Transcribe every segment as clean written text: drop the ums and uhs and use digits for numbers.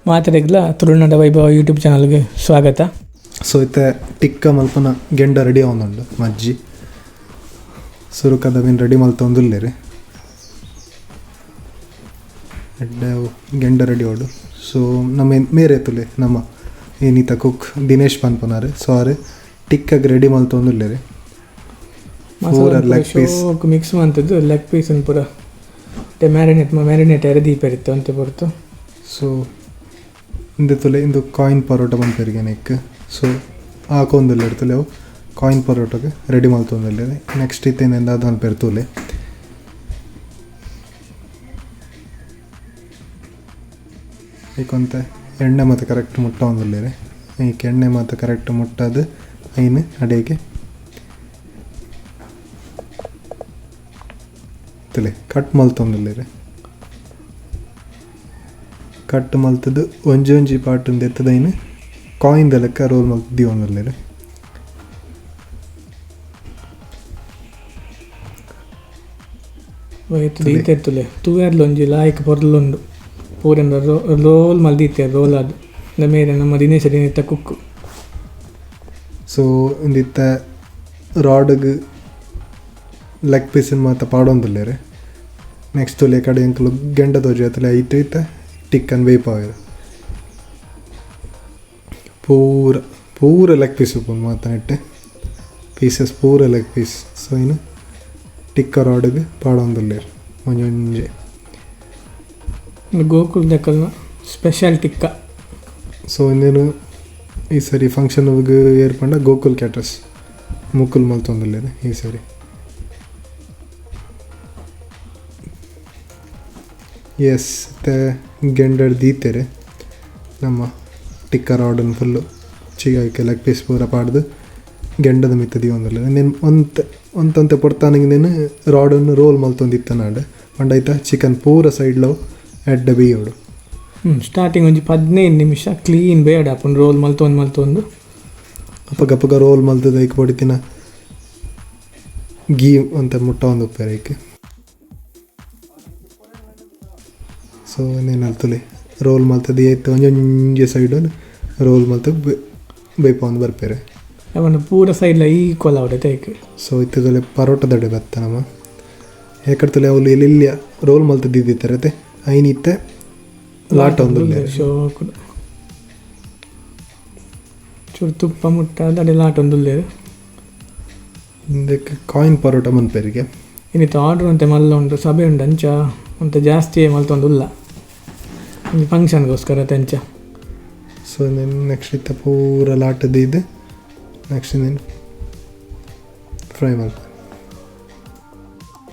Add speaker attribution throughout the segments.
Speaker 1: ಮಾತೆರೆಗ್ಲ ತುಳುನಾಡ ವೈಭವ ಯೂಟ್ಯೂಬ್ ಚಾನಲ್ಗೆ ಸ್ವಾಗತ.
Speaker 2: ಸೊ ಇತ್ತೆ ಟಿಕ್ಕ ಮಲ್ಪನ ಗೆಂಡ ರೆಡಿ ಆವೊಂದುಂಡು ಮಜ್ಜಿ ಸುರುಕದ ಮೀನ್ ರೆಡಿ ಮಲ್ತೊಂದುಲ್ಲೆರ್ ಎಡ್ಡೆ ಗೆಂಡ ರೆಡಿ ಆವೊಡು. ಸೊ ನಮ್ಮ ಮೇರೆ ತುಲೆ ನಮ್ಮ ಏನಿತ ಕುಕ್ ದಿನೇಶ್ ಪನ್ಪುನಾರ್. ಸೊ ಆರ್ ಟಿಕ್ಕಗ್ ರೆಡಿ ಮಲ್ತೊಂದುಲ್ಲೆರ್. ಪೂರ leg piece
Speaker 1: mix ಮಂತದ್ದು leg piece ಪೂರ ಮ್ಯಾರಿನೇಟ್ ಮ್ಯಾರಿನೇಟ್ ಎರೆ ದೀಪೆರಿತ್ತು ಅಂತೆ ಪೊರ್ತು.
Speaker 2: ಸೊ ಇಂದು ತುಲೆ ಇಂದು ಕಾಯಿನ್ ಪರೋಟ ಪನ್ಪೆರ್ಗೆ ನೆಕ್. ಸೊ ಆಕೊಂದುಲ್ಲೆರ್ ತುಲೆ ಅವು ಕಾಯಿನ್ ಪರೋಟಗ್ ರೆಡಿ ಮಲ್ತೊಂದುಲ್ಲೆರ್. ನೆಕ್ಸ್ಟ್ ಇತ್ತೆ ದಾದ ಮನ್ಪೆರ್ ತೂಲೆ. ಐಕೊಂತೆ ಎಣ್ಣೆ ಮಾತ ಕರೆಕ್ಟ್ ಮುಟ್ಟೊಂದುಲ್ಲೆರ್. ಐಕ್ ಎಣ್ಣೆ ಮಾತ ಕರೆಕ್ಟ್ ಮುಟ್ಟಾದ್ ಐನ್ ಅಡೆಗೆ ತುಲೆ ಕಟ್ ಮಲ್ತೊಂದುಲ್ಲೆರ್. ಕಟ್ ಮಲ್ತದ್ದು ಒಂಜಿ ಒಂಜಿ ಪಾರ್ಟ್ ಎತ್ತದ ಐನ್ ಕಾಯಿನ್ ದ ಲೆಕ್ಕ ರೋಲ್ ಮಲ್ತ್ ದೀವೊಂದುಲ್ಲೆರ್.
Speaker 1: ದೀತೆರ್ ತೂಯರ್ಲ ಒಂಜಿ ಲಾಯ್ಕ್ ಪೊರ್ಲುಂಡು ಪೂರೆಂದ ರೋಲ್ ಮಲ್ತ್ ದೀತೆರ್ ರೋಲ್ ಆದ್ ಮೇರೆ ನಮ್ಮ ದಿನೇಶ್ ದಿನೇತ ಕುಕ್ಕು.
Speaker 2: ಸೊ ಇಂದಿತ್ತ ರಾಡ್ಗ್ ಲೆಗ್ ಪೀಸ್ ಮಾತ ಪಾಡೊಂದುಲ್ಲೆರ್. ನೆಕ್ಸ್ಟ್ ತುಲೆ ಕಡೆ ಎಂಕುಲು ಗೆಂಡ ತೋಜಿ ತುಲೆ ಐಟ್ ಇತ್ತ ಟಿಕ್ಕನ್ ಬೇಯ್ಪಾವೆರ್. ಪೂರ ಪೂರ ಲೆಗ್ ಪೀಸ್ ಉಪ್ಪುಂಡು ಮಾತ ನೆಟ್ಟ್ ಪೀಸಸ್ ಪೂರ leg piece. So ಇನ್ನು ಟಿಕ್ಕ ರಾಡ್ಗ್ ಪಾಡೊಂದುಲ್ಲೆರ್ ಒಂಜೊಂಜೆ.
Speaker 1: ಗೋಕುಲ್ ದಕಲ್ನ ಸ್ಪೆಷಲ್ ಟಿಕ್ಕ.
Speaker 2: ಸೊ ಇಂದೇನು ಈ ಸರಿ ಫಂಕ್ಷನ್ ಏರ್ ಪಂಡ ಗೋಕುಲ್ ಕ್ಯಾಟರ್ಸ್ ಮುಕುಲ್ ಮಲ್ತೊಂದುಲ್ಲೆರ್ ಈ ಸರಿ. ಎಸ್ ಇತ್ತೆ ಗೆಂಡರ್ ದೀತೆರ್ ನಮ್ಮ ಟಿಕ್ಕ ರಾಡನ್ ಫುಲ್ಲು ಚಿಗಾಯ್ಕೆ ಲೆಗ್ ಪೀಸ್ ಪೂರ ಪಾಡ್ದು ಗೆಂಡದ ಮಿತ್ತ ದೀವೊಂದುಲ್ಲೆರ್. ಇಂದೆನ್ ಒಂತೆ ಒಂತೊಂತೆ ಪೊರ್ತಾನಗ ಇಂದೆನ್ ರಾಡನ್ನು ರೋಲ್ ಮಲ್ತೊಂದಿತ್ತನಾಂಡ್ ಪಂಡ ಐತ ಚಿಕನ್ ಪೂರ ಸೈಡ್ಲ ಎಡ್ಡೆ ಬೇಯೋಡು.
Speaker 1: ಸ್ಟಾರ್ಟಿಂಗ್ ಒಂಜಿ 15 ನಿಮಿಷ ಕ್ಲೀನ್ ಬೇಡ ಆಪುಂಡು ರೋಲ್ ಮಲ್ತೊಂದು ಮಲ್ತೊಂದು.
Speaker 2: ಅಪಗಪಗ ರೋಲ್ ಮಲ್ತದ ಐಕ್ ಬೊಡಿತಿನ ಗೀ ಒಂತೆ ಮುಟ್ಟೊಂದು ಉಪ್ಪೆರ್ ಐಕ್. ಸೊ ಇಂದೇನ್ ತುಲೆ ರೋಲ್ ಮಲ್ತದ ಏತ್ ಒಂಜೊಂಜಿ ಸೈಡ್ ರೋಲ್ ಮಲ್ತ್ ಬೇಯ್ಪಾವೊಂದು ಬರ್ಪೆರ್.
Speaker 1: ಅವನ್ನ ಪೂರ ಸೈಡ್ಲ ಈಕ್ವಲ್ ಆವಡ್ ಐಕ್.
Speaker 2: ಸೊ ಇತ್ತೆ ತುಲೆ ಪರೋಟದಡೆ ಬತ್ತ ನಮ ಏಕಡ್ ತುಲೆ ಅವ್ಲು ಎಲ್ಲಿಯ ರೋಲ್ ಮಲ್ತ್ ದೀದಿತ್ತೆರ್ ಅತೆ ಐನ್ ಇತ್ತೆ ಲಾಟೊಂದುಲ್ಲೆರ್.
Speaker 1: ಶೋಕುಡು ಚೂರು ತುಪ್ಪ ಮುಟ್ಟಾದ್ ಅಡೆ ಲಾಟೊಂದುಲ್ಲೆರ್.
Speaker 2: ಇಂದೆಕ್ ಕಾಯಿನ್ ಪರೋಟ ಮನ್ಪೆರಿಗೆ.
Speaker 1: ಇನ್ನಿತ್ತ ಆರ್ಡ್ರ್ ಒಂತೆ ಮಲ್ಲ ಉಂಡು ಸಭೆ ಉಂಡು ಅಂಚ ಒಂತೆ ಜಾಸ್ತಿ ಮಲ್ತೊಂದುಲ್ಲ ಒಂಜಿ ಫಂಕ್ಷನ್ಗೋಸ್ಕರ ಅಂಚ.
Speaker 2: ಸೊ ಇಂದೆನ್ ನೆಕ್ಸ್ಟ್ ಇತ್ತೆ ಪೂರ ಲಾಟ್ ದೀದ್ ನೆಕ್ಸ್ಟ್ ಇಂದೆನ್ ಫ್ರೈ ಮಲ್ಪೆರ್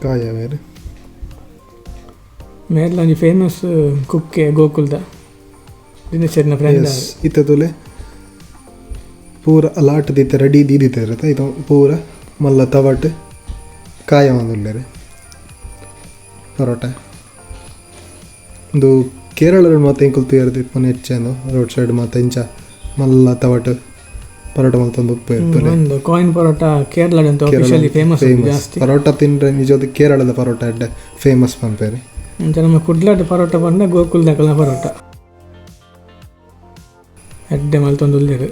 Speaker 2: ಕಾಯವೆರ್.
Speaker 1: ಮೇರ್ಲ ಒಂಜಿ ಫೇಮಸ್ ಕುಕ್ಕೆ ಗೋಕುಲ್ದ ದಿನೇಶರ್ನ ಫ್ರೆಂಡ್.
Speaker 2: ಇತ್ತೆ ತುಲೆ ಪೂರ ಲಾಟ್ ದೀತೆ ರೆಡಿ ದೀದಿತ್ತೆರ್ ಅತ ಇದು ಪೂರ ಮಲ್ಲ ತವಟ್ ಕಾಯವೊಂದುಲ್ಲೆರ್ ಪರೋಟ. ಇಂದು ಕೇರಳಡ್ ಮಾತ ಎಂಕುಲು ತೂಯೆರೆ ತಿಕ್ಕುನ ಹೆಚ್ಚ ರೋಡ್ ಸೈಡ್ ಮಾತ ಇಂಚ ಮಲ್ಲ ತವಟ್ ಪರೋಟ ಮಲ್ತೊಂದು ಉಪ್ಪುವೆರ್ ತುಲೆ.
Speaker 1: ಕಾಯಿನ್ ಪರೋಟ ಕೇರಳಡ್ ಅಂತ ಆಫಿಷಿಯಲಿ ಫೇಮಸ್ ಜಾಸ್ತಿ.
Speaker 2: ಪರೋಟ ತಿಂಡ್ರೆ ನಿಜವಾದ್ ಕೇರಳದ ಪರೋಟ ಎಡ್ಡೆ ಫೇಮಸ್ ಪನ್ಪೆರ್.
Speaker 1: ಅಂಚ ನಮ್ಮ ಕುಡ್ಲಡ್ ಪರೋಟ ಪಂಡ ಗೋಕುಲ್ ದಕಲ್ನ ಪರೋಟ ಎಡ್ಡೆ ಮಲ್ತೊಂದುಲ್ಲೆರ್.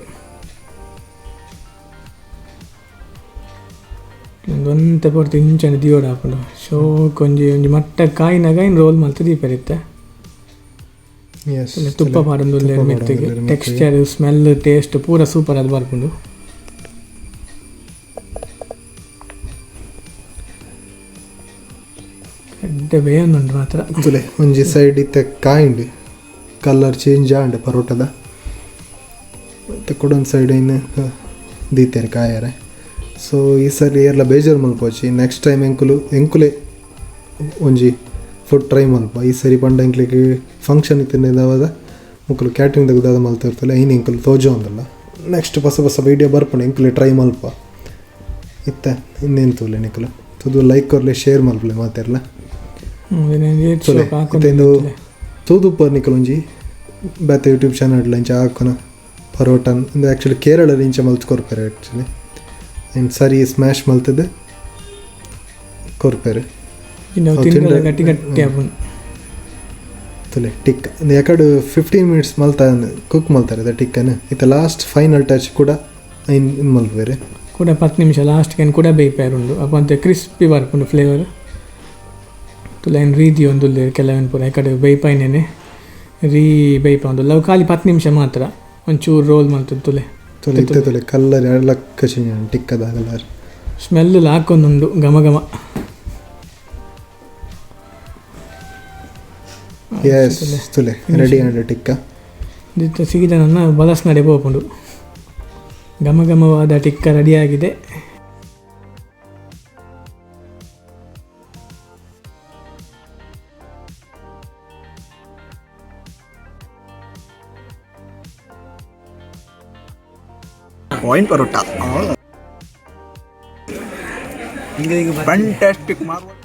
Speaker 1: ಒಂತೆ ಪೊರ್ತು ಇಂಚನೆ ದೀವೊಡು ಆಪುಂಡು ಶೋಕ್ ಒಂಜಿ ಒಂಜಿ ಮಟ್ಟ ಕಾಯಿನಾಗ ಇನ್ ರೋಲ್ ಮಲ್ತ್ ದೀಪೆರ್ ಇತ್ತೆ. ತುಪ್ಪ ಪಾಡೊಂದುಲ್ಲೆರ್ ಮಿತ್ತಿಗೆ. Texture smell taste ಪೂರ ಸೂಪರ್ ಆದ್ ಬರ್ಪುಂಡು. ಎಡ್ಡೆ ಬೇಯೊಂದುಂಡು ಮಾತ್ರ.
Speaker 2: ತುಲೆ ಒಂಜಿ ಸೈಡ್ ಇತ್ತೆ ಕಾಯಿಂಡ್ ಕಲರ್ ಚೇಂಜ್ ಆಂಡ್ ಪರೋಟದ. ಮತ್ತೆ ಕುಡೊಂದು ಸೈಡ್ ಐನ್ ದೀತೆರ್ ಕಾಯರೆ. ಸೊ ಈ ಸರಿ ಏರ್ಲ ಬೇಜಾರು ಮಲ್ಪೊಚಿ. ನೆಕ್ಸ್ಟ್ ಟೈಮ್ ಎಂಕುಲು ಎಂಕುಲೆ ಒಂಜಿ ಫುಡ್ ಟ್ರೈ ಮಲ್ಪ. ಈ ಸರಿ ಪಂಡ ಎಂಕ್ಲೆಗ್ ಫಂಕ್ಷನ್ ಇತ್ತಿನದಾವದ ಮುಕುಲು ಕ್ಯಾಟ್ರಿಂಗ್ ದಾದ ಮಲ್ತಿರ್ತಲ್ಲ ಐನ್ ಎಂಕುಲು ತೋಜೊಂದುಲ್ಲ. ನೆಕ್ಸ್ಟ್ ಪೊಸ ಪೊಸ ವೀಡಿಯೋ ಬರ್ಪುಂಡು ಎಂಕುಲೆ ಟ್ರೈ ಮಲ್ಪ. ಇತ್ತೆ ಇನ್ನೇನು ತೂಲೆ ನಿಕುಲು ತೂದು ಲೈಕ್ ಕೊರ್ಲೆ ಶೇರ್ ಮಲ್ಪಲೆ ಮಾತೆರ್ಲ. ತುಲೆ ಇತ್ತೆ ಇಂದು ತೂದುಪ್ಪರ್ ನಿಕುಲು ಒಂಜಿ ಬೇತೆ ಯೂಟ್ಯೂಬ್ ಚಾನಲ್ ಇಂಚ ಹಾಕೋಣ ಪರೋಟನ್ ಇಂದು ಆ್ಯಕ್ಚುಲಿ ಕೇರಳದ ಇಂಚ ಮಲ್ತ್ ಕೊರ್ಪೆರ್ ಆ್ಯಕ್ಚುಲಿ. ಆ್ಯಂಡ್ ಸರಿ ಸ್ಮ್ಯಾಶ್ ಮಲ್ತದ್ದು ಕೊರ್ಪೆರ್.
Speaker 1: ಗಟ್ಟಿ ಗಟ್ಟಿ ಆಪುಂಡು.
Speaker 2: ತುಲೆ ಟಿಕ್ಕ ಎಕಡು 15 ಮಿನಿಟ್ಸ್ ಮಲ್ತ ಕುಕ್ ಮಲ್ತಾರೆ ಅದ ಟಿಕ್ಕನ್. ಇತ್ತೆ ಲಾಸ್ಟ್ ಫೈನಲ್ ಟಚ್ ಕೂಡ ಐನ್ ಮಲ್ಪುವೆರ್.
Speaker 1: ಕೂಡ 10 ನಿಮಿಷ ಲಾಸ್ಟ್ can ಕೂಡ ಬೇಯ್ಪಾರುಂಡು. ಅಪ್ಪ ಅಂತೆ ಕ್ರಿಸ್ಪಿ ಬರ್ಪುಂಡು ಫ್ಲೇವರ್. ತುಲೆ ಐನ್ ರೀತಿ ಒಂದುಲ್ಲೆರ್ ಕೆಲವೆನ್ ಪೂರ ಎಕಡೆ ಬೇಯ್ಪಾಯಿನೇನೆ ರೀ ಬೇಯ್ಪಾಂದುಲ್ಲ. ಅವು ಖಾಲಿ 10 ನಿಮಿಷ ಮಾತ್ರ ಒಂಚೂರು ರೋಲ್ ಮಲ್ತದ್ದು ತುಲೆ.
Speaker 2: ತುಲೆ, ಇತ್ತೆ ತುಲೆ ಕಲ್ಲರ್ ಎರಡು ಲಕ್ಕ ಚೇಂಜ್ ಟಿಕ್ಕದ ಕಲರ್.
Speaker 1: ಸ್ಮೆಲ್ ಹಾಕೊಂದುಂಡು ಘಮ ಘಮ.
Speaker 2: ಎಸ್, ತುಲೆ ರೆಡಿ ಆಂಡ್ ಟಿಕ್ಕ.
Speaker 1: ಇತ್ತ ಸೀದಾ ನನ್ನ ಬಲಸ್ ನಡೆ ಪೋಪುಂಡು. ಘಮ ಘಮವಾದ ಟಿಕ್ಕ ರೆಡಿಯಾಗಿದೆ.
Speaker 3: Point parotta. Fantastic, marvel.